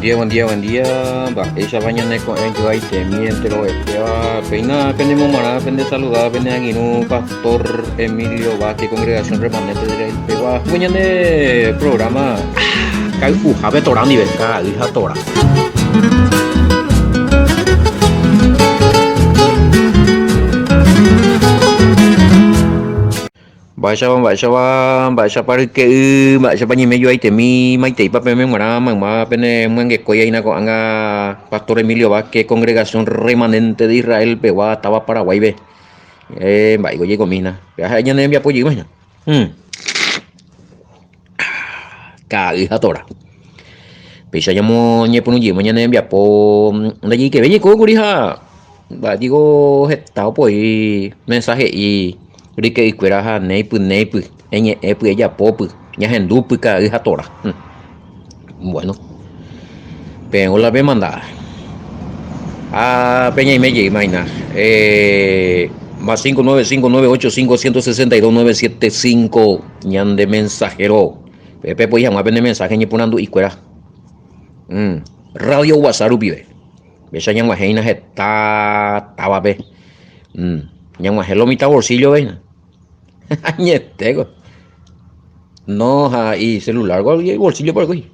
Buen día, buen día, buen día. Mba'éichapa ñane ko'ẽ joaitemi enterovetéva. Péina penemomarã, pende saludada, pene angirũ Pastor Emilio Vázquez, Congregación Remanente de Israel pegua. Ko ñane programa kay'uhápe Torá ndive, ka'ay ha Torá. Mba'éichapa, mba'éichapa, mba'éichapa ryke'y, mba'éichapa ñaime joaitemi, maiteipa peẽme g̃uarã mayma pene myangekói aína ko'ág̃a Pastor Emilio Vázquez, Congregación Remanente de Israel pegua táva Paraguáipe. Eh, mba'éiko jaikomi hína. Péva ha'e ñane rembiapo jeýma hína. Hmm. Ka'ay ha tora. Péicha ñamoñepyrũ jeýma ñane rembiapo ndajaikeve jaikókuri ha mba'éiko heta opoi mensahe'i ryke'ykuéra ha néipy néipy eñe'ẽpy ejapópy ñahendúpy ka'ay ha tora. Bueno, peẽngo la pemanda ha peñaime jeýma hína. Más 595 985 162 975 ñande mensajero. Pe pepoi hag̃ua pene mensaje ñeporandu'ikuéra. Mm. Radio WhatsApp rupive. Péicha ñag̃uahẽ hína heta távape. Mm. Ñag̃uahẽ lo mitã bolsillo-pe hína. Añetéko. No, ha y celular bolsillo por ahí.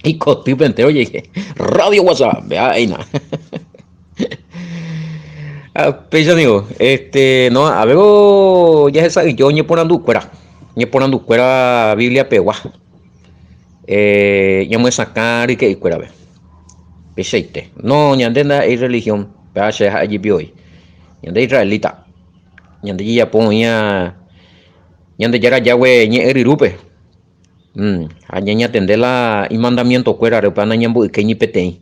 Ikotýpe entero jeike. Radio WhatsApp, vea ahí na. Péicha ningo, este, no, avego jahesa'ỹijo ñeporandukuéra, ñeporandukuéra Biblia pegua, eh, ñamyesakã ryke'ykuérape. Peichaite. No, ñande ndaha'éi religión, péva che ha'e jepi voi. Ñande israelita, ñande jejapo oĩva Ñandejára Yahweh ñe'ẽ ryrúpe. Ha ñañatende la imandamientokuérare, upéva nañamboykéi ni peteĩ.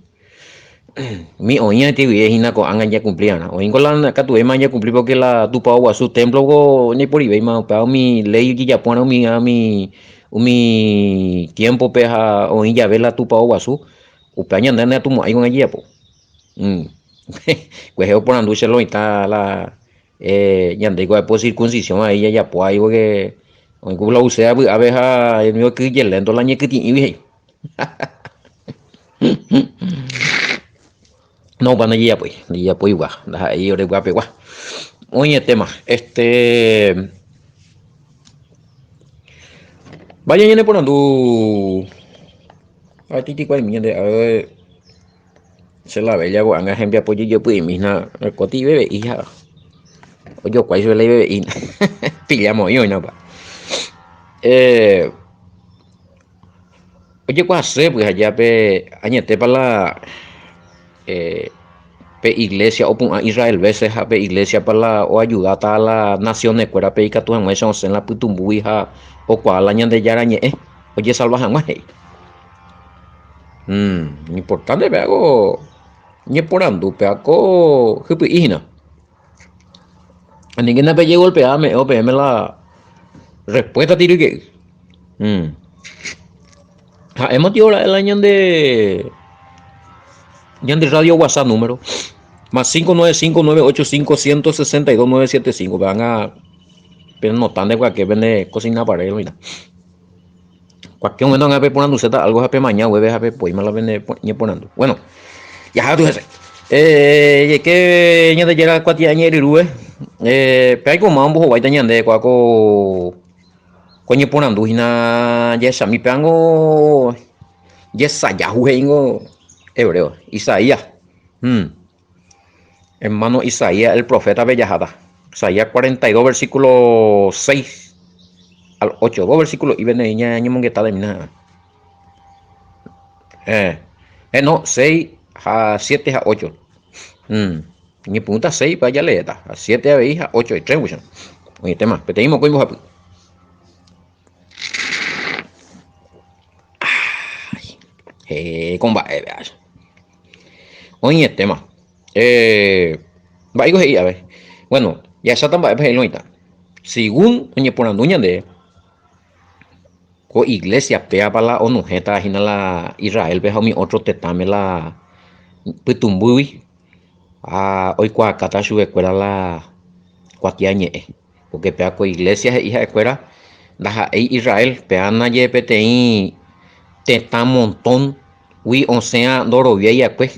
Umi oĩva guive hína ko'ág̃a ñakumpli'arã. Oĩngo la katuvéima ñakumpli pórke la tupao guasu témplo-ko ndaiporivéima upéva umi léi ojejapo'arã umi umi umi tiémpope ha oĩ jave la tupao guasu, upéva ñande ndaikatumo'ãi ko'ág̃a jajapo. Kuehe oporandu che lo mitã la Ñande ko circuncisión ahí jajapo ahí porque oĩ ku la uséa vy'ápe ha okyhyjelénto la ñekytĩ'ígui he'i. No, upéva ndajejapói, ndajejapoigua, ndaha'éi ore py'apegua. Oĩetéma, este Vaya ñaneporandu aititikuaimi ñande ápe. Che la bella ko'ág̃a hembiapo jejopy'imi hína oikóta iveve'i ha ojokuái chupe la iveve'i pilla moĩ oĩna opa. Ojekuaase pyhajápe añetépa la pe iglesia opu'ã Israel vése ha pe iglesiapa la oayudáta la naciones-kuérape ikatu hag̃uáicha osẽ la pytũmbúgui ha okuaa la Ñandejára ñe'ẽ ojesalva hag̃ua he'i. Importante pe ako ñeporandu pe ako hypy'i hína. Aníkena pejegolpea ame'ẽvo peẽme la respuesta tiryke'y. Ha'éma tio ra'e la ñande ñande radio WhatsApp número más 595 985 162 975 pe ág̃a penota nde kuake pende cocina pared oĩta. Cualquier momento ág̃a peporanduséta algo ha pemaña guéve ha pepoíma la pene ñeporandu. Bueno, jaha katu hese. Eh, jaike Ñandejára kuatiañe'ẽ ryrúpe, eh, pe aikoma ombohováita ñande kua ko ko ñeporandu hína jahechami pévango jesajahu he'íngo hebreo, Isaías. Hmm. Hermano Isaías el profeta pe jaháta. Isaías 42 versículo 6 al 8. Dos versículos y vene ñañemongeta de mina. Eh, eh no, 6 ha 7 ha 8. Mm. Ñepyrũta 6 pa jaleéta. Ha 7 avei ha 8 y 3 guicha. Oĩ tema, peteĩ mokõi mbohapy. Ay, he, ko mba'e vea. Oĩetéma. Eh, mba'éiko he'i ave. Bueno, jahecháta mba'épa he'i oĩta. Según oñeporandu ñande, ko iglesia péapa la onohẽta hína la Israélpe ha umi ótro tetãme la pytũmbýgui ha oikuaakáta chupekuéra la kuatiañe'ẽ. Pórke péva ko iglesia he'i ha'ekuéra ndaha'éi Israel, péva ndaje peteĩ. Tetã montón gui osẽa ndoroviái akue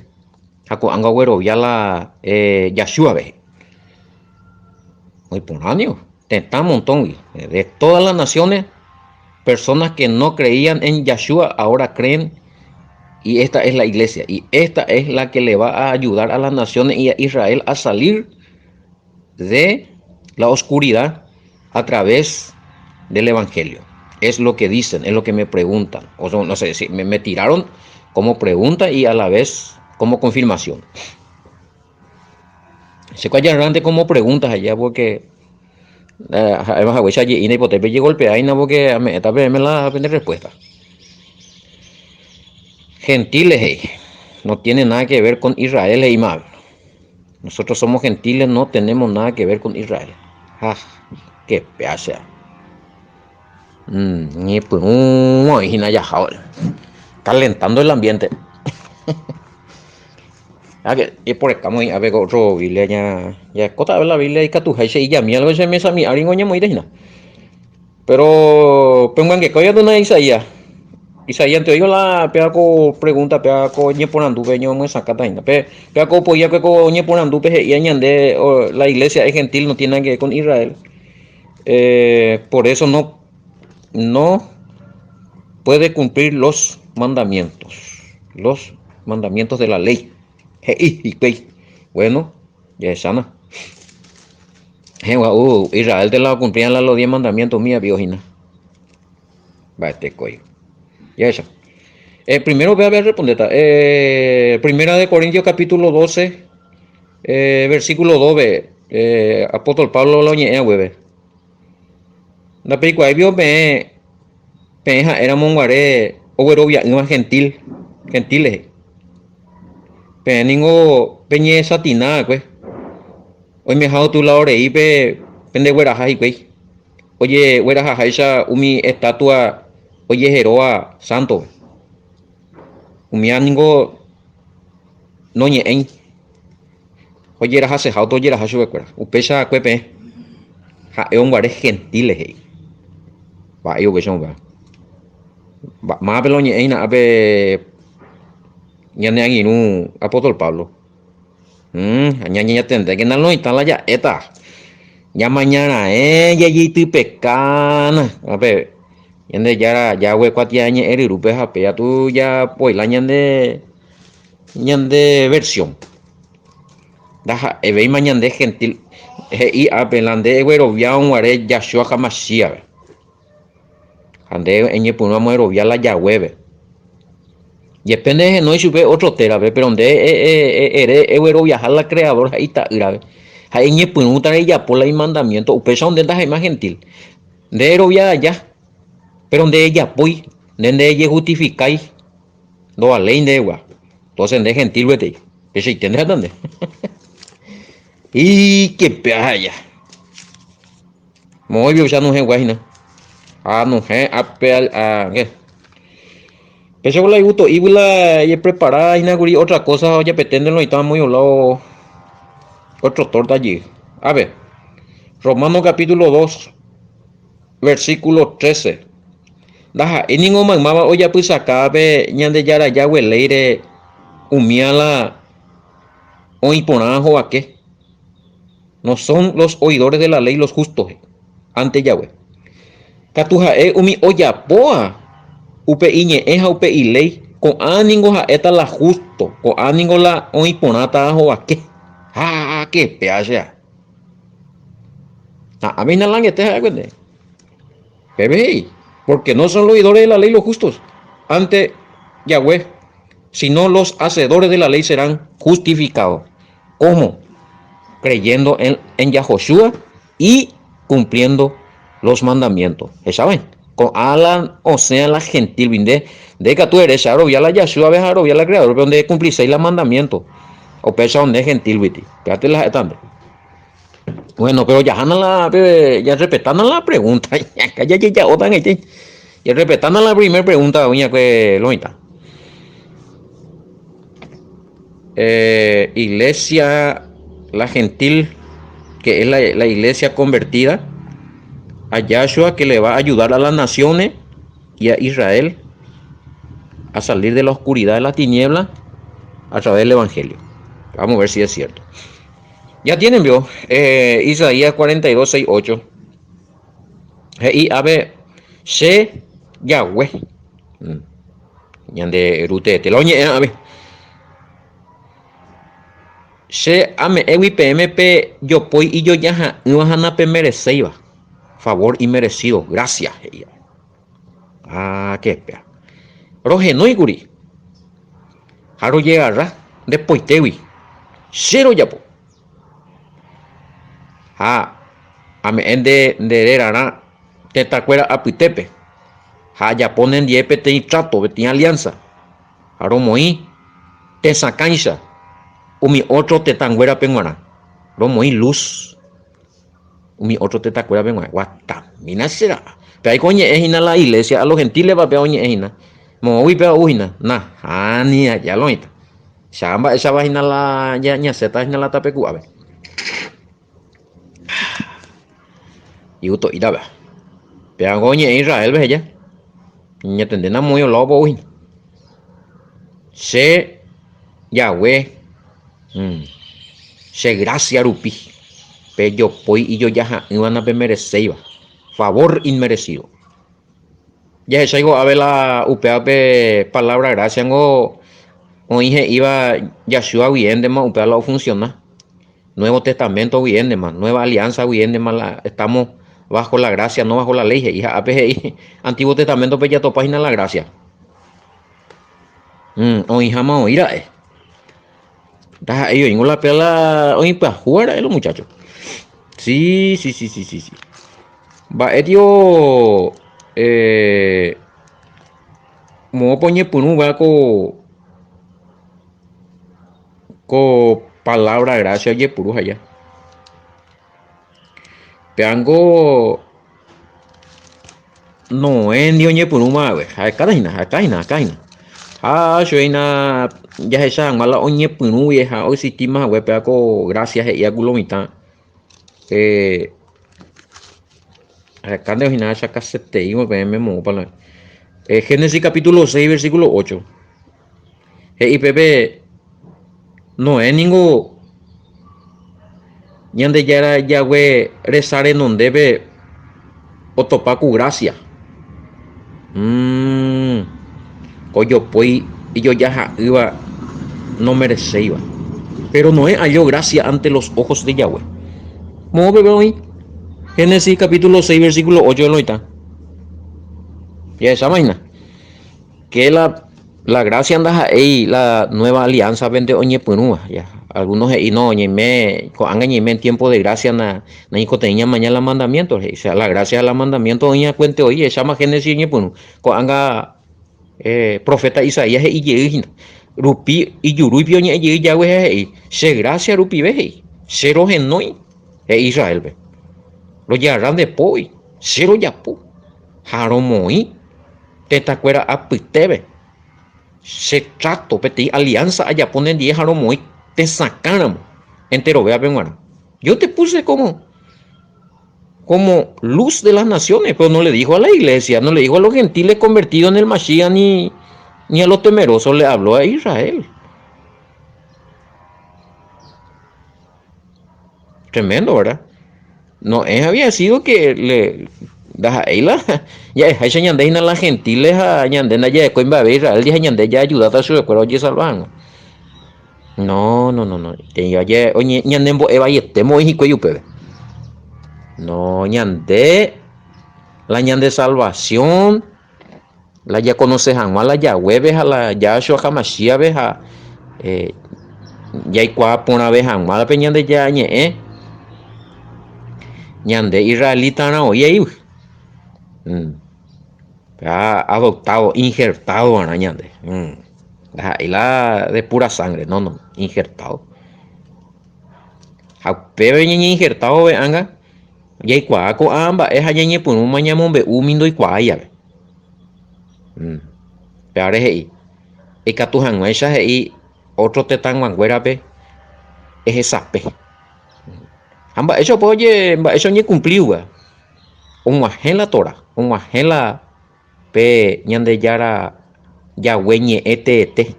ha ko'ág̃a oguerovia la Yahshua-pe. Oĩ porã niko, tetã montón gui, de todas las naciones, personas que no creían en Yahshua ahora creen y esta es la iglesia y esta es la que le va a ayudar a las naciones y a Israel a salir de la oscuridad a través del Evangelio. Es lo que dicen, es lo que me preguntan. O sea, no sé, si me, me tiraron como pregunta y a la vez como confirmación. Se cual como preguntas allá porque eh, además haguéicha je'ína ipotépe jegolpeáina porque ame'ẽta peẽme la pende respuesta. Gentiles he'i, no tiene nada que ver con Israel he'íma. Nosotros somos gentiles, no tenemos nada que ver con Israel. Ha, qué peacha. Mm, ñepyrũ oĩ hína jaha calentando el ambiente. Ah, que eporekamo oĩ ápe ko otro Biblia ña jarekóta la Biblia ikatuháicha ijami algo che mesami áringo ñamoĩta hína. Pero pemyangekói katu na Isaías. Isaías nte oĩva la péva ko pregunta péva ko ñeporandúpe ñomyesakãta hína. Pe péva ko opoí va'ekue ko ñeporandúpe he'íva ñande la iglesia es gentil no tiene nada que ver con Israel. Eh, por eso no, no puede cumplir los mandamientos, los mandamientos de la ley. He'i hikuái. Bueno, jahechána. Hegua'u Israel te la ocumplían la los diez mandamientos mía pio hína. Mba'ete kóigo. Jahecha. Eh, primero voy a ver respondeta. Eh, primera de Corintios capítulo 12, eh, versículo 2, eh, apóstol Pablo la oñe'ẽ haguépe. Ndapeikuaái pio peẽ peẽ ha'éramo guare oguerovia'ỹva gentil, gentiles. Peẽ ningo peñedesatina va'ekue, oimeha otulao rei pe pendegueraha hikuái, ojeguerahaháicha umi estatua ojeheróva sántope. Umíva ningo noñe'ẽi, ojerahaseha otojeraha chupekuéra. Upéicha va'ekue peẽ, ha'e oguare gentiles he'i. Mba'e upéicha upéva. Mávape la oñe'ẽ hína ápe ñane angirũ apóstol Pablo. Mm, ñañatendékena lo mitã la ja'éta. Ñamaña raẽ jajeitypekána. Ápe Ñandejára Yahweh kuatiañe'ẽ ryrúpe ha péa tu japoila ñande ñande versión. Ndaha'evéima ñande gentil he'i ápe la nde egueroviárõ guare Yahshua HaMashiach-pe. Ha nde eñepyrũ amoerovia la Yahweh-pe. Jepe nde ehenói chupe ótro térape, péro nde ere egueroviaha la Creador ha Ita'ýrape, ha eñepyrũta rejapo la imandamiénto, upéicha nde ndaha'éima gentil. Nde erovia aja, péro nde ejapói, nde ndeejehustifikái, ndovaléi ndehegua. Entonces nde gentil gueteri. Peichaite nde ha'éta nde. Ikepe aja. Moõipi ohecha nohẽ hína. Ha nohẽ ápe a qué. Péicha la igusto'ígui la ejeprepara hína kuri otra cosa ojepeténte lo oĩta amo lado otro torta jey. A ver, Romano capítulo 2, versículo 13. Ndaha'éi ningo maymáva ojapysaka pe Ñandejára Yahweh léire umía la oĩ porã hovake. No son los oidores de la ley los justos, ante Yahweh. Katu ha'e umi ojapóva upe iñe'ẽ ha upe iléi, ko'ã ningo ha'éta la justo, ko'ã ningo la oĩ porãta hovake. Ha que péa che ha. Ha'ãme hína langete ha'e nde. Pépe he'i, porque no son los oidores de la ley los justos, ante Yahweh, sino los hacedores de la ley serán justificados. Cómo? Creyendo en, en Yahoshua y cumpliendo los mandamientos. Hecháva? Ko'ã la osẽa la gentil nde, nde katu ere che arovia la Yahshua ha arovia la Creador pero nde cumpliséi la mandamiento. Upéicha nde gentil guiti. Péate la ha'éta nde. Bueno, pero jahána la pe ya respetana la pregunta. Ya jaja'óta ag̃aite. Ya respetana la primer pregunta oĩakue lo mitã. Eh, iglesia, la gentil, que es la, la iglesia convertida, a Yahshua que le va a ayudar a las naciones y a Israel. A salir de la oscuridad de la tiniebla a través del Evangelio. Vamos a ver si es cierto. Ya tienen, vio, eh, Isaías 42, 6, 8. He'i ave, che Yahweh. Mm. Ñande Ru teete la oñe'ẽ ave. Che ame'ẽgui peẽme pe jopói ijojaha'ỹva ha napemereséiva. Favor inmerecido, gracia, he'i ave. Ah, qué péa. Rohenóikuri ha rojegarra nde poitégui. Che rojapo. Ha ame'ẽ nde nde rerarã tetãkuéra apytépe ha ajapo nendie peteĩ trato, peteĩ alianza ha romoĩ tesakãicha umi ótro tetãnguérape g̃uarã. Romoĩ luz. Umi ótro tetãkuérape g̃uarã. Guatamína che ra'a. Péva aiko oñe'ẽ hína la iglesia a los gentílespa péva oñe'ẽ hína. Moõgui péva ou hína. Nahániri aja lo oĩta. Cha mba'éichapa hína la ñasẽta hína la tape ku'ápe. Igusto'íta péva. Péva oñe'ẽ Israélpe heja. Ñatendéna moõ olóvo ou hína. Che Yahweh. Che grásia rupi, pe jopói ijojaha'ỹva napemereséiva, favor inmerecido. Jahecháiko ave la upéva pe palabra gracia ngo oĩ he'íva Yahshua guiéntema upéva la ofunciona. Nuevo Testamento guiéntema, Nueva Alianza guiéntema la estamos bajo la gracia, no bajo la ley he'i. Ha ápe he'i Antiguo Testamento-pe jatopa hína la gracia. Oĩháma oĩ ra'e. Ndaha'éi oĩngo la péa la oĩ pyahúva ra'e lo muchacho. Sí, sí, sí, sí, sí, sí. Mba'e tio eh, moõpa oñepyrũva ko ko palabra gracia ojepuru aja. Péango Noéndi oñepyrũma va'ekue, ha'ekáta hína, ha'eká hína, ha'eká hína. Ha che hína jahecha hag̃ua la oñepyrũ guive ha oexistíma hague péva ko gracia he'íva ku lo mitã ha'ekánteko hína chakaseteíma peẽme moõpa la Génesis capítulo 6 versículo 8 he'i pépe Noé ningo Ñandejára Yahweh resa renondépe otopa ku grásia. Mm, ko jopói ijojaha'ỹva nomereséiva. Pero Noé halló gracia ante los ojos de Yahweh. Moõ peve oĩ? Génesis capítulo 6 versículo 8 oĩta. Jahecháma hína. Que la, la gracia ndaha'éi la nueva alianza-pente oñepyrũva. Ya. Algunos he'i, no, ñaime, ko'ág̃a ñaime en tiempo de gracia na, nañeikotevẽi ñamaña la mandamiento. He'i, o sea, la gracia la mandamiento oĩ akuente oĩ, echáma Génesis oñepyrũ. Ko'ág̃a eh, profeta Isaías he'i jey hína. Rupi, ijurúipi oñe'ẽ jey Yahweh ha he'i, che gracia rupive he'i, che rohenói, he'i Israélpe. Rojarra nde pógui, che rojapo ha romoĩ Tetãkuéra apytépe, che tráto peteĩ aliánsa ajapo nendie ha romoĩ tesakãramo enterovévape g̃uarã. Yo te puse como, como luz de las naciones, pero no le dijo a la iglesia, no le dijo a los gentiles convertidos en el Mashiach ni, ni a los temerosos, le habló a Israel. Tremendo, ¿verdad? Noé había sido que le ndaha'éi la ja'eháicha ñande hína la gentiles ha ñande ndaja'ekói mba'eve Israel ha ñande ja'ayudáta chupekuéra ojesalva hag̃ua. No, no, no, no. Ñanembo'e vaiete mo'ãi hikuái upépe. No, ñande la ñande salvación la jaconoce hag̃ua la Yahweh-pe ha la Yahshua HaMashiach-pe ha jaikuaa porãve hag̃ua pe Ñandejára ñe'ẽ ñande israelita-rã oĩ aígui. Ha adoptado, injertado va'erã ñande. Ndaha'éi la de pura sangre, no, no, injertado. Ha upépe ñañeinjertado vove ág̃a Jaikuaa ko'ã mba'e ha ñañepyrũma ñamombe'u umi ndoikuaái jave. Upévare he'i, ikatu hag̃uáicha he'i ótro tetãyguakuérape ehesape. Ha mba'éicha opa oje, mba'éicha oñekumplíva? Og̃uahẽ la Torá, og̃uahẽ la pe Ñandejára Yahweh ñe'ẽ teete.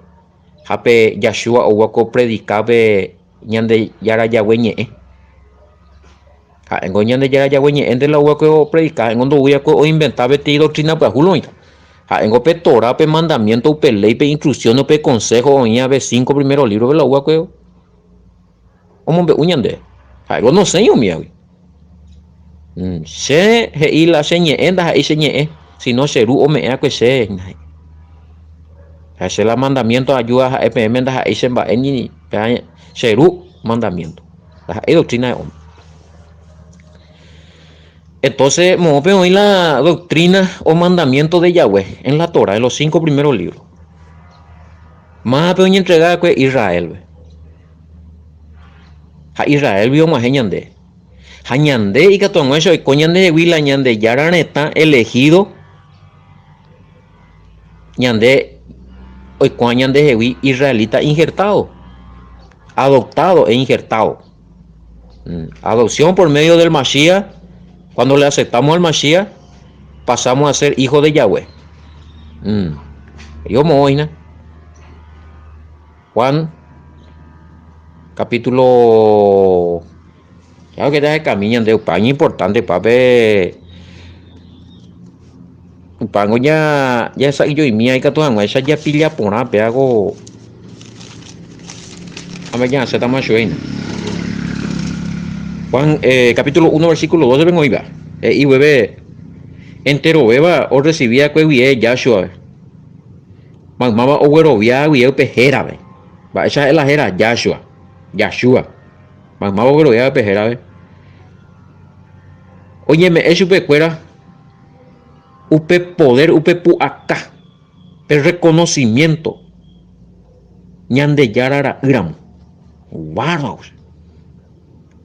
Ha pe Yahshua oúva ko opredika pe Ñandejára Yahweh ñe'ẽ. Ha'éngo Ñandejára Yahweh ñe'ẽnte la oúva ko opredika, ha'éngo ndoúi va'ekue oinventa peteĩ doctrina pyahu lo oĩta. Ha'éngo pe Torá, pe mandamiento, upe ley, pe instrucción, upe consejo oĩva pe cinco primero libro-pe la oúva ko omombe'u ñandéve. Ha'éngo nosẽi umívagui. Che he'i la che ñe'ẽ ndaha'éi che ñe'ẽ, sino che Ru ome'ẽ va'ekue chéve hína he'i. Ha che la mandamiento ajúva ha'e peẽme ndaha'éi che mba'e ni péva che Ru mandamiento, ndaha'éi doctrina de hombre. Entonces, moõpe oĩ la doctrina o mandamiento de Yahweh? En la Torah, en los cinco primeros libros. Mávape oñentrega va'ekue? Israélpe. Ha Israélgui og̃uahẽ ñande. Ha ñande ikatu hag̃uáicha oiko ñandehegui la Ñandejára retã elehido, ñande oikuaa ñandehegui israelita injertado, adoptado e injertado. Adopción por medio del Mashiach, cuando le aceptamos al Mashiach, pasamos a ser hijos de Yahweh. Yo mo'õina. Juan capítulo Claro que jahekami ñande upa iñimportante upápe upángo ja jahesa'ỹijoimíva ikatu hag̃uáicha japilla porã péva ko ñasẽtama chupe hína. Juan capítulo 1 versículo 12 pe oĩva he'i guéve enterovéva orresivi va'ekue guive Yahshua Maymáva oguerovia guive upe hérape. Mba'éicha ha'e la héra? Yahshua. Yahshua. Maymáva oguerovia upe hérape. Oñeme'ẽ chupekuéra upe poder, upe pu'aka, pe reconocimiento Ñandejára ra'ýramo. Guárdagui.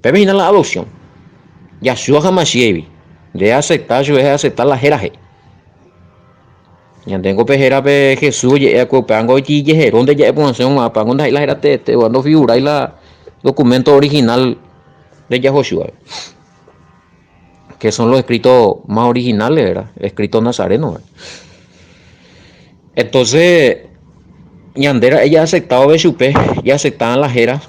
Pépe hína la adopción. Yahshua Hamashiach-gui. Nde acepta chupe, acepta la héra he'i. Ñandéngo pe hérape Jesús oje'e va'ekue upévango ijeherónte ja'e porãse og̃uahẽ, upévango ndaha'éi la héra teete, upéva ndofigurái la documento original de Yahoshua, que son los escritos más originales, ¿verdad? Escritos nazarenos, ¿verdad? Entonces, ñande ra'e ja'aceptávove chupe, ja'aceptaban la héra,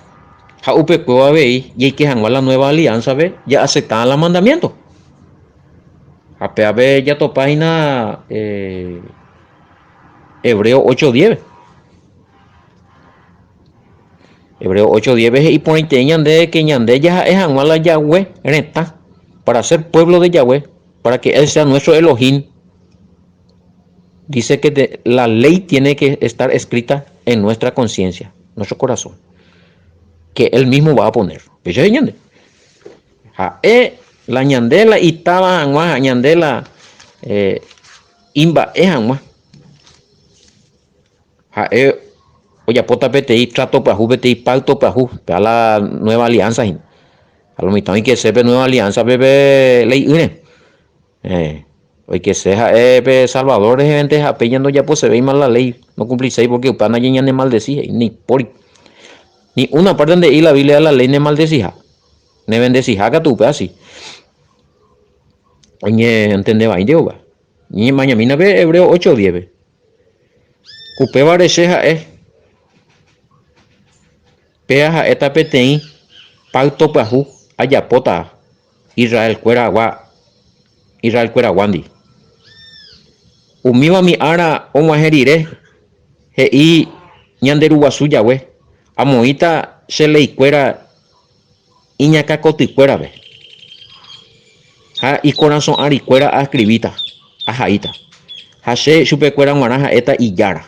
ha upekuévo avei jaike hag̃ua la nueva alianza-pe, ja'aceptaban la mandamiento. Ha pévape jatopa hína Hebreo 8:10. Hebreo 8:10 he'i porãitei ñande que ñande jaha'e hag̃ua la Yahweh retã, para ser pueblo de Yahweh, para que él sea nuestro Elohim. Dice que la ley tiene que estar escrita en nuestra conciencia, nuestro corazón, que él mismo va a poner. Péicha he'i ñande. Ha'e la ñande la itáva hag̃ua ha ñande la imba'e hag̃ua. Ha'e ojapóta peteĩ trato pyahu, peteĩ pacto pyahu, péva la nueva alianza hína. Ha lo mitã oikese pe nueva alianza-pe pe lei'ỹre. Oikese ha'e pe Salvador rehevente ha péicha ndojaposevéima la léi, nokumpliséi pórke upéva ndaje ñanemaldesi, he'i ndaipóri. Ni una párte nde'íri la Biblia la léi nemaldesiha. Nevendesiha katu upéva si. Oñentende vaínte upéva. Ñemañamína pe Hebreo 8:10-pe. Upévare che ha'e, péa ha'éta peteĩ pacto pyahu ajapóta Israel kuéragua Israel kueraguándi. Umíva mi ára og̃uahẽ rire, he'i Ñande Ru Guasu Yahweh, amoĩta che leikuéra iñakãkotykuérape, ha ikorasõ arikuéra askrivíta, ahaíta, ha che chupekuéra g̃uarã ha'éta Ijára,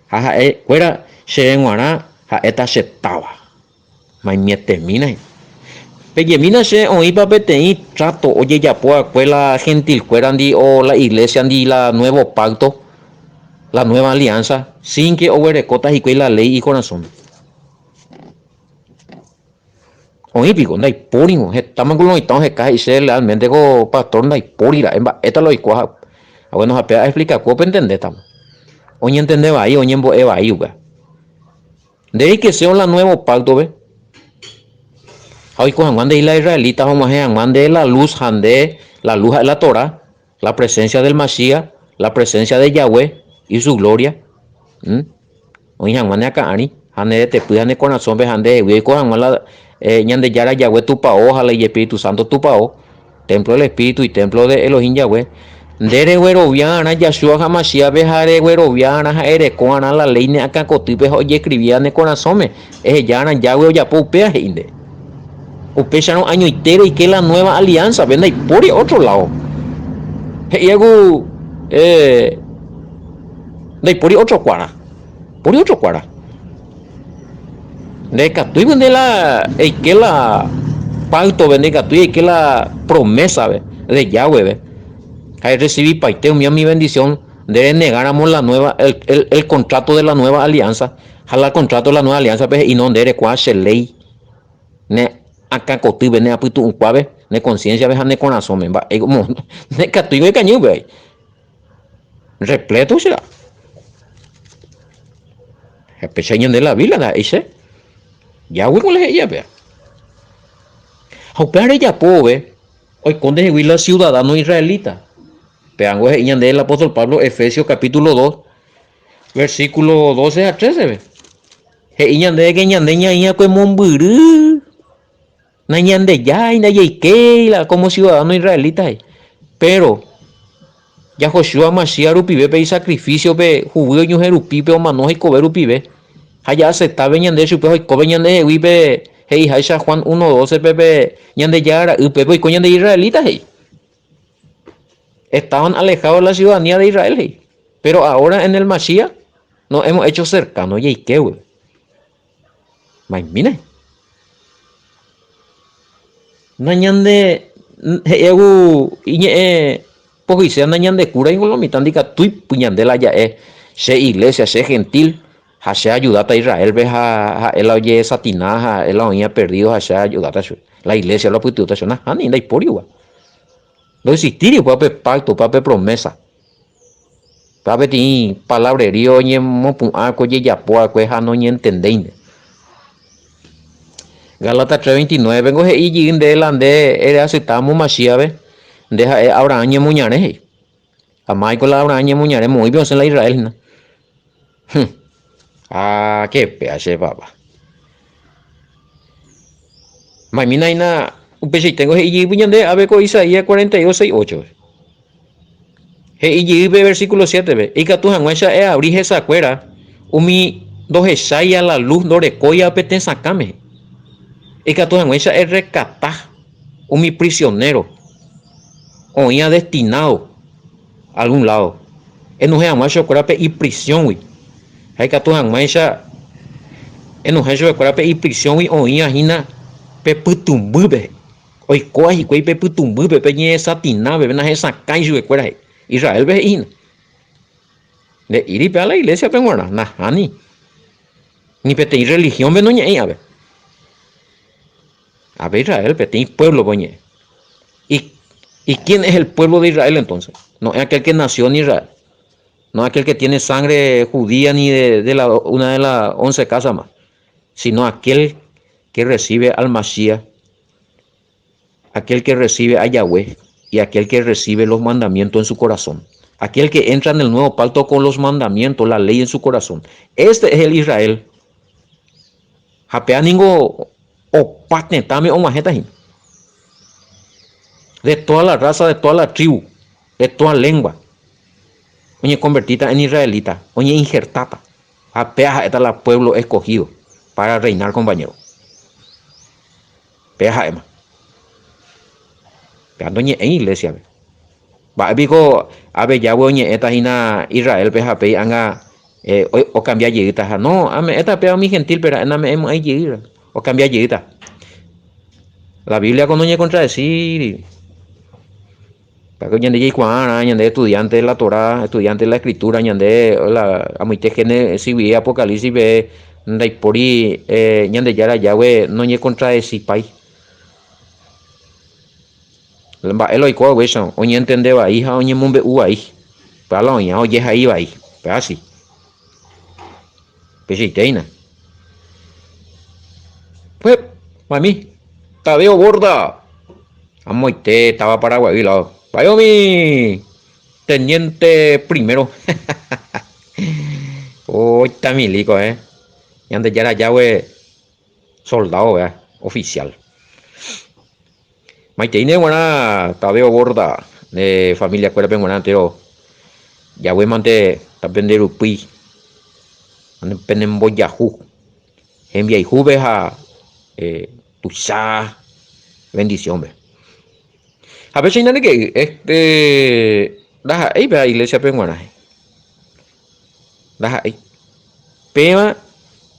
ha ha'ekuéra chéve g̃uarã ha'éta che táva. Maimietemína hína. Pejemína che oĩpa peteĩ tráto ojejapo va'ekue la gentilkuérandi o la iglésiandi la nuevo pacto, la nueva alianza, sin que oguerekóta hikuái la léi ikorasõme. Oĩ piko, ndaipóringo, hetáma ku lo oĩta oheka he'ise lealmente ko pastor ndaipóri ra'e mba'éta la oikuaa ha bueno ha péva aexplikakuévo pentendétama. Oñentende vai, oñembo'e vai upéva. Nde reikesérõ la nuevo pacto-pe ha oiko hag̃ua nde la israelita ha og̃uahẽ hag̃ua nde la luz ha nde la luz ha'e la Torah, la presencia del Mashiach, la presencia de Yahweh y su gloria. Oĩ hag̃ua ne akã ári ha ne retepy ha ne korasõpe ha ndehegui oiko hag̃ua la Ñandejára Yahweh tupao ha la Ijespíritu Santo tupao, templo del Espíritu y templo de Elohim Yahweh. Nde reguerovia'arã Yahshua HaMashiach-pe ha reguerovia'arã ha ereko'arã la léi ne akã kotýpe ha ojescrivíva ne korasõme, eheja'arã Yahweh ojapo upéva, he'i nde. Upéicharõ añoite reike la nueva alianza-pe, ndaipóri ótro láo. He'íva ku Ndaipóri ótro kuára. Póri ótro kuára. Ndaikatúigui nde la eike la páctope, ndaikatúi eike la promésape de Yahwehpe. Ha erresivipaite umi umi vendisión nde renegáramo la nueva, el, el, el contrato de la nueva alianza. Ha la contrato de la nueva alianza-pe he'i no nde erekuaa che léi ne akãkotýpe, ne apytu'ũkuápe, ne conciencia-pe ha ne korasõme. Mba'e ndaikatúigui ekañy upéva. Repleto será. Ha péicha ñande la Biblia ndaha'éi che. Yahweh ko la he'íva péva. Ha upéva rejapo vove oiko ndehegui la ciudadano israelita. Pévango he'i ñande el apóstol Pablo Efesios capítulo 2 versículo 12 ha 13 pe. He'i ñandéve que ñande ñaĩakue mombyry Nañandejái, ndajaikéi la como ciudadano israelita he'i. Péro, Yahoshua Mashiach rupive pe isakrifísiope huguy oñohẽ rupi pe omano hekove rupive, ha ja'aseptáve ñande chupe oikópe ñandehegui pe he'iháicha Juan 1:12-pe pe Ñandejára Ra'y pépe oiko ñande israelita he'i. Estaban alejados de la ciudadanía de Israel he'i. Pero ahora en el Mashiach nos hemos hecho cercanos jaikégui. Maimíne. Nañande he'égu iñe'ẽ pohyiséva nañandekúrai ningo lo mitã ndikatúi ñande la ja'e che iglesia, che gentil ha che ayudáta Israélpe ha ha'e la ojesatina ha ha'e la oĩva perdido ha che ayudáta chupe. La iglesia la opytyvõta chupe. Nahániri, ndaipóri upéva. Ndoexistíri upéva pe pacto, upéva pe promesa. Upéva peteĩ palabrería oñemopu'ã ko ojejapo va'ekue ha noñentendéinte. Gálatas 3:29 pengo he'i jey nde la nde ereasytámo Masíape, nde ha'e Abraham ñemoñare he'i. Ha máiko la Abraham ñemoñare moõipe osẽ la Israel hína. Hum. Ah, qué péa che papá. Maimína hína upeichaiténgo he'i jey ñande ápe ko Isaías 42, 6, 8. He'i jey pe versículo 7-pe, ikatu hag̃uáicha eavri hesakuéra umi ndohecháiva la luz ndorekóiva pe tesakãme. Ikatu hag̃uáicha errekata umi prisionéro oĩva destinado algún lado, enohẽ hag̃ua chupekuéra pe iprisióngui. Ha ikatu hag̃uáicha enohẽ chupekuéra pe iprisióngui oĩva hína pe pytũmbýpe. Oikóva hikuái pe pytũmbýpe, pe ñe'ẽsatina peve nahesakãi chupekuéra he'i. Israélpe he'i hína. Nde'íri péva la iglésiape g̃uarã, nahániri. Ni peteĩ religiónpe noñe'ẽi ápe. Ápe Israel, peteĩ puévlope oñe'ẽ. Y, y quién es el pueblo de Israel entonces? No es aquel que nació en Israel. No es aquel que tiene sangre judía ni de, de la, una de las once casas más. Sino aquel que recibe al Mashiach, aquel que recibe a Yahweh y aquel que recibe los mandamientos en su corazón. Aquel que entra en el nuevo pacto con los mandamientos, la ley en su corazón. Este es el Israel. Ha péa ningo opa tetãme og̃uahẽta hína. De toda la raza, de toda la tribu, de toda lengua, oñekonvertíta en israelita, oñeinhertáta. Ha péa ha'éta la pueblo escogido para reinar compañero. Péa ha'éma. Péa ndoñe'ẽi iglesia-pe. Mba'e piko ápe Yahweh oñe'ẽta hína Israélpe ha péi ág̃a okambia jeýta ha no, ame'ẽta péva umi gentil-pe ra'e name'ẽmo'ãi jey, okambia jeýta. La Biblia ko noñekontradesíri. Pa'e ñande jaikuaarã, ñande estudiante de la Torá, estudiante de la Escritura, ñande la amoite Génesis guive Apocalipsis peve ndaipóri Ñandejára Yahweh noñekontradesipái. Mba'e la oiko haguéicha, oñentende vai ha oñemombe'u vai. Upéva la oĩva ojehai vai. Upéva si. Peichaite hína. Pues, mami, Tadeo Borda. Amoite táva Paraguaý lado. Mba'e umi teniente primero. Oita milíko, eh. Ñandejára Yahweh soldado, vea, oficial. Maiteíne g̃uarã Tadeo Borda ne familia-kuérape g̃uarã entéro Yahweh mante tapenderupy penembojahu hembiayhúpe ha tuicha bendición-pe. Ha péicha ñande este ndaha'éi pe iglesia-pe g̃uarã. Ndaha'éi. Péva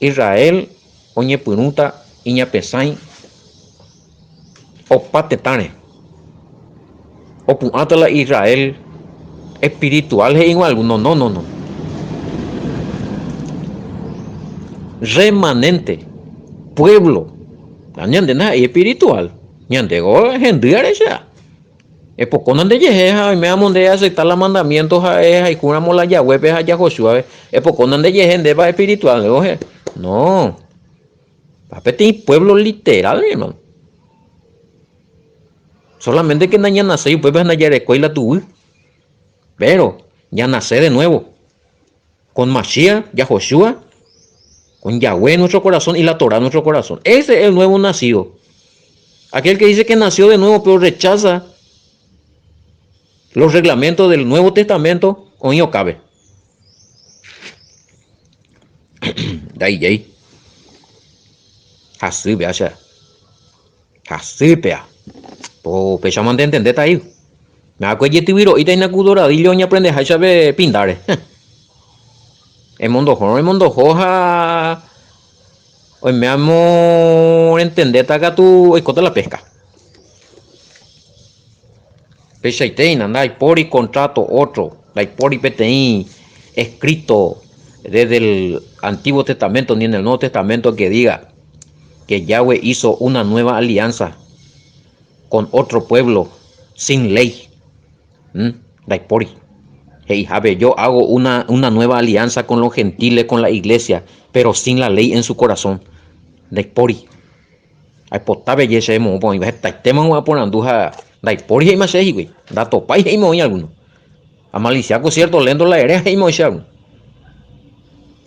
Israel oñepyrũta iñapesãi opa tetãre. Opu'ãta la Israel espiritual he'ígui alguno. No, no, no. Remanente, pueblo. Ñande ndaha'éi espiritual. Ñandéko hendy arecha. Epokóna ndejehe ha oiméramo nde eacepta la mandamiento ha ehayhúramo la Yahweh-pe ha Yahoshua-pe, epokóna ndejehe ndépa espiritual ohe. No. Pa peteĩ pueblo literal, mi hermano. Solamente que nañanaséi upépe ha ndajarekói la tuguy. Pero ñanase de nuevo. Con Mashiach, Yahoshua, con Yahweh en nuestro corazón y la Torah en nuestro corazón. Ese es el nuevo nacido. Aquel que dice que nació de nuevo pero rechaza los reglamentos del Nuevo Testamento, oĩ okápe. Ndaijéi. Hasýpe acha. Hasýpea. Po upéichama nde entendéta ahí. Akue jetyvyro'íta hína ku doradillo oñaprendeháicha pe pindáre. Emondohórõ emondoho ha oiméamo rentendéta katu oikóta la pesca. Peichaite hína ndaipóri contrato otro, ndaipóri peteĩ escrito desde el Antiguo Testamento ni en el Nuevo Testamento que diga que Yahweh hizo una nueva alianza con otro pueblo sin ley. ¿Mm? Ndaipóri. He'ihápe, yo hago una, una nueva alianza con los gentiles, con la iglesia, pero sin la ley en su corazón. Ndaipóri. Aipota peje che moõpa oĩva hetaitéma omo'ãporandu ha ndaipóri he'íma che hikuái. Ndatopái he'íma oĩ alguno. Amalisiáko cierto lento la ere he'íma oĩ che alguno.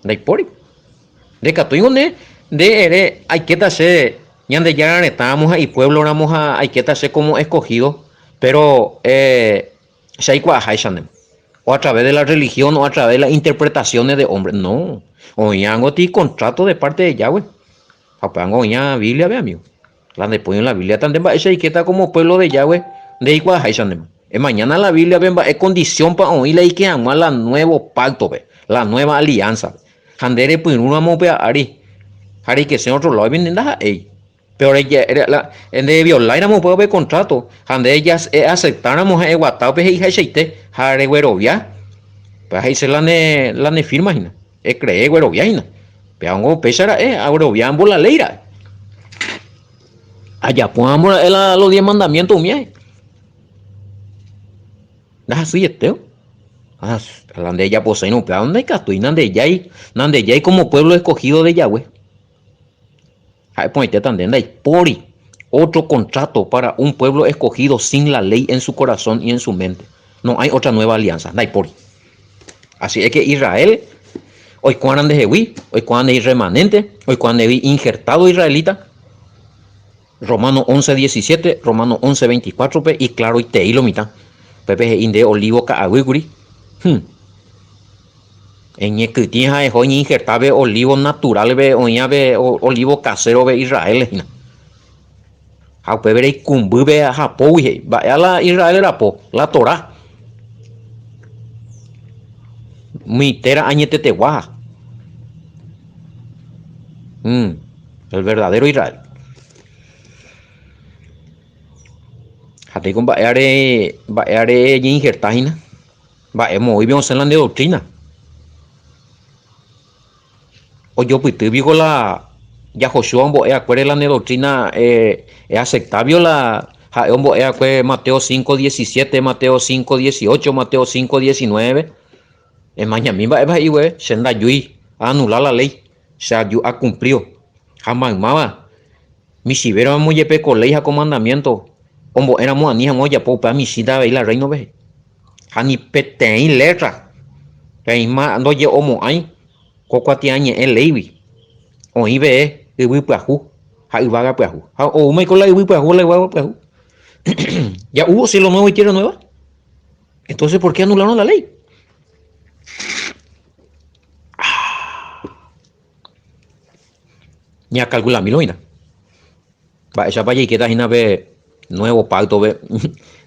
Ndaipóri. Ndaikatúingo nde, nde ere aikéta che Ñandejára retã ramo ha ipuéblo ramo ha aikéta che como escogido, pero eh, che aikuaaháicha ndéma. O a través de la religión o a través de las interpretaciones de hombre. No. Oĩango ti contrato de parte de Yahweh. Ha upévango oĩa Biblia-pe, amigo. La nde la Biblia ta nde mba'éicha aikéta como pueblo de Yahweh nde aikuaaháicha ndéma. Emañána la Biblia-pe mba'e condición-pa oĩ la aike hag̃ua la nuevo pacto-pe, la nueva alianza-pe. Ha nde repyrũramo upe ári ha reikese otro lado nde ndaha'éi. Péro nde violáiramo upéva pe contrato ha nde eaceptáramo ha eguata upe he'ihaichaite ha reguerovia, upéva he'ise la ne la ne firma hína, ecree eguerovia hína. Pévango upéicha ra'e aguerovia ambo la ley ra'e. Ajapo ambo ra'e la los diez mandamientos umíae. Ndahasyiete. La nde ejaposéirõ upéva ndaikatúi, nandejái, nandejái como pueblo escogido de Yahweh. Ha'e porãitéta nde ndaipóri otro contrato para un pueblo escogido sin la ley en su corazón y en su mente. No hay otra nueva alianza, ndaipóri. Así es que Israel oikuaarã ndehegui, oikuaa ndehegui remanente, oikuaa ndehegui injertado israelita. Romano 11, 17, Romano 11, 24-pe iklaroitei lo mitã. Upépe he'i nde olívo ka'aguýkuri. Hum. Eñekytĩ ha eho eñeinherta pe olívo natural-pe oĩva pe olívo casero-pe Israel hína. Ha upépe reikũmby pe hapógui he'i. Mba'éa la Israel rapo? La Torá. Umi téra añetetegua. Hum. El verdadero Israel. Ha teiko mba'e are, mba'e are eñeinherta hína. Mba'e moõive osẽ la nde doctrina. Ojopyty piko la Yahoshua ombo'e akuére la nde doctrina eh, eaceptávio la ha'e ombo'e akue Mateo 5:17, Mateo 5:18, Mateo 5:19. Emañami mba'épa he'i gueve, che ndajúi aanula la ley. Che aju akumplívo. Ha maymáva, michĩvéramo jepe ko léi ha ko mandamiénto ombo'éramo ani hag̃ua ojapo upéva michĩta avei la rréinope. Ha ni peteĩ létra peĩma ndoje'omo'ãi. Ko kuatiañe'ẽ léigui oĩve yvy pyahu ha yvága pyahu. Ha oúma iko la yvy pyahu ha la yvága pyahu. Ya hubo cielo nuevo y tierra nueva. Entonces, ¿por qué anularon la ley? Ah. Ñakalkulamíro hína. Mba'éichapa jaikéta hína pe nuevo pacto-pe.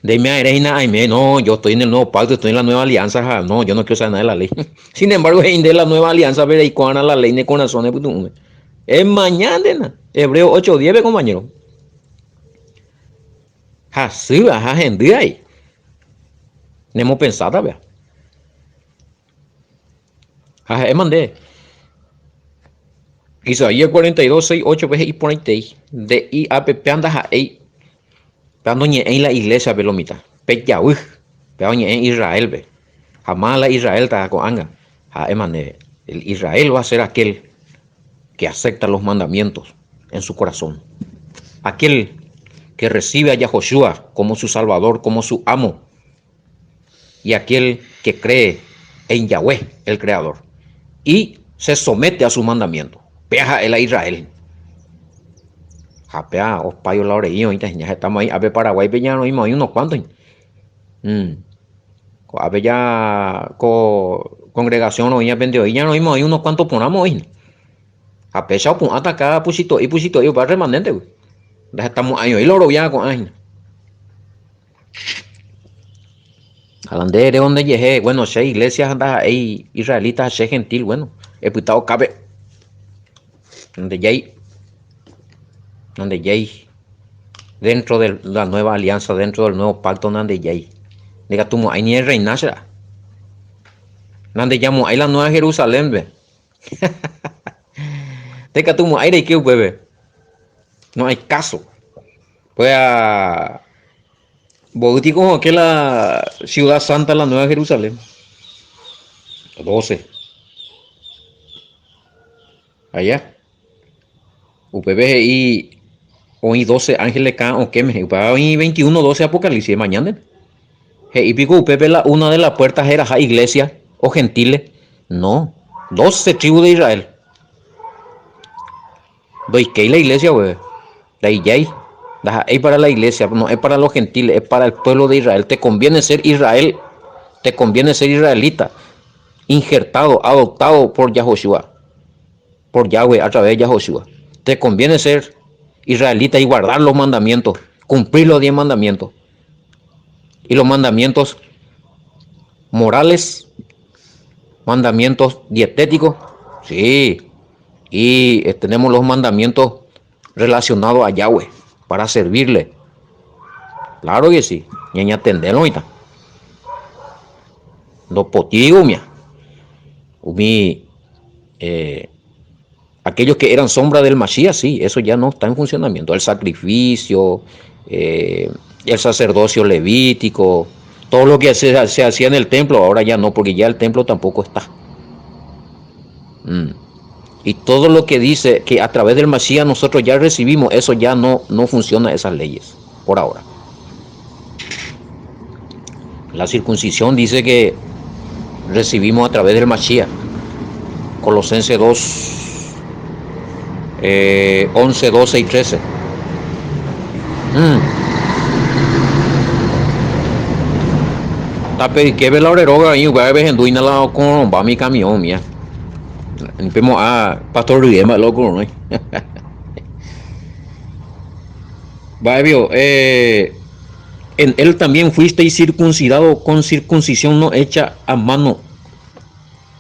Ndeime aere hína aime, no, yo estoy en el nuevo pacto, estoy en la nueva alianza, ha no, yo no quiero saber nada de la ley. Sin embargo, he'i nde la nueva alianza-pe reiko'arã la ley ne korasõ ne pytu'ũme. Emaña ndéna, Hebreo 8:10-pe, compañero. Hasýva ha hendy ai. Nemopensáta péa. Ha ha'éma nde. Isaías 42, 6, 8 pe he'i porãitei. Nde'i ápe péa ndaha'éi. Péa noñe'ẽi la iglésiape lo mitã. Pejavy. Péa oñe'ẽ Israélpe. Ha máva la Israélta ko'ág̃a. Ha'éma nde. El Israel va a ser aquel que acepta los mandamientos en su corazón. Aquel que recibe a Yahoshua como su Salvador, como su amo. Y aquel que cree en Yahweh, el Creador, y se somete a sus mandamientos. Péa ha'e la Israel. Ha péa opaio la ore'i oĩta hína. Hetáma oĩ ápe Paraguáipe ña roĩma oĩ unos cuantos. Mm. Ko'ápe ja ko congregación roĩva pende oĩ ña roĩma oĩ unos cuantos porãma oĩ. Ha péicha opu'ãta cada puchito'i puchito'i opa remanente-gui. Ndahetamo'ãi oĩ la oroviáva ko'ã hína. Ha la nde ere ondejehe, bueno, che iglesia ha ndaha'éi israelita ha che gentil, bueno, epyta okápe. Nandejái, nandejái dentro de la nueva alianza, dentro del nuevo pacto nandejái. Ndikatumo'ãi ni erreina che ra'a. Nandejamo'ãi la nueva Jerusalén-pe. Ndikatumo'ãi reike upépe. No hay caso. Péa mboy tiko oke la ciudad santa la nueva Jerusalén. 12. Allá. Upépe he'i oĩ 12 ángeles cada okẽme. Upéva oĩ 21 12 Apocalipsis mañánte. He'i piko upépe la una de la puerta heraha iglesia o gentiles. No. 12 tribus de Israel. Ndoikéi la iglesia gueve, ndaijái, ndaha'éi para la iglesia, no es para los gentiles, es para el pueblo de Israel. Te conviene ser Israel, te conviene ser israelita, injertado, adoptado por Yahoshua, por Yahweh a través de Yahoshua. Te conviene ser israelita y guardar los mandamientos, cumplir los 10 mandamientos. Y los mandamientos morales, mandamientos dietéticos, sí. Y eh, tenemos los mandamientos relacionados a Yahweh para servirle. Claro que sí. Ñañatendérõ oĩta. Ndopotíri umía. Umi eh, aquellos que eran sombra del Masías, sí, eso ya no está en funcionamiento. El sacrificio, eh, el sacerdocio levítico, todo lo que se, se hacía en el templo, ahora ya no, porque ya el templo tampoco está. Mm. Y todo lo que dice que a través del Masías nosotros ya recibimos, eso ya no, no funciona esas leyes, por ahora. La circuncisión dice que recibimos a través del Masías. Colosenses 2, 11, 12 y 13. Mm. Tape yképe la ore róga oĩ upéva pehendúina la okororõmba mi kamiõ umía. Ni pemo'ã pastor rye mba'e la okororõi. Mba'e pio, eh, en él también fuisteis circuncidado con circuncisión no hecha a mano,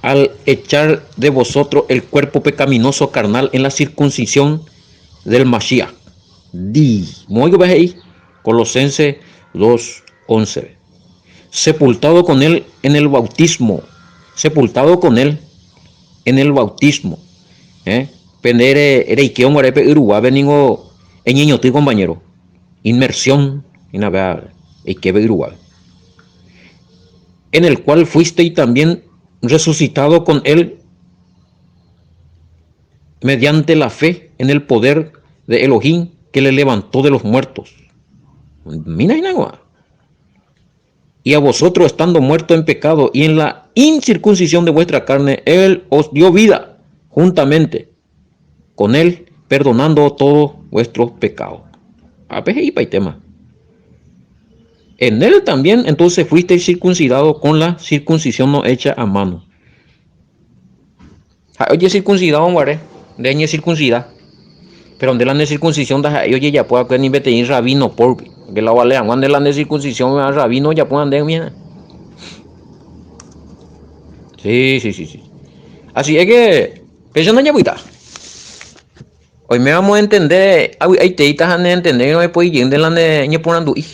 al echar de vosotros el cuerpo pecaminoso carnal en la circuncisión del Mashiach. Di. Moõiko pe he'i? Colosenses 2, 11. Sepultado con él en el bautismo. Sepultado con él en el bautismo. Eh? Pende reike onguare pe yruguápe ningo eñeñoty compañero. Inmersión hína péa eike pe yruguápe. En el cual fuisteis también resucitado con él mediante la fe en el poder de Elohim que le levantó de los muertos. Mira hína Y a vosotros estando muertos en pecado y en la incircuncisión de vuestra carne, Él os dio vida. Juntamente con él, perdonando todos vuestros pecados. Ápe he'ipaitéma. En él también entonces fuisteis circuncidados con la circuncisión no hecha a mano. Ha'e ojesirkunsidárõ guare, nde eñesirkunsida. Péro nde la ne sirkunsisión ndaha'éi ojejapo va'ekue ni peteĩ rabino pórupi. Pórke la ovale hag̃ua nde la ne sirkunsisión rabino ojapo ñande umi. Sí, sí, sí, sí. Así es que péicha ndajapyta. Oiméramo entende avy'aiteíta ha ne entendéirõ epoi jeýnte la ne ñeporandu'i.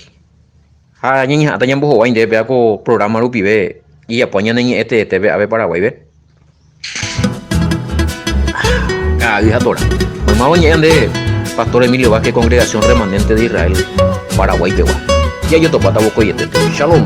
Ha ñañeha'ãta ñambohovái ndéve péva ko programa rupive jejapóva ñane ñe'ẽ teetépe ápe Paraguáipe. Ka'aguy ha Torá. Maymáva oñe'ẽ nde Pastor Emilio Vázquez Congregación Remanente de Israel Paraguay pegua. Jajotopáta vokoietépe. Shalom.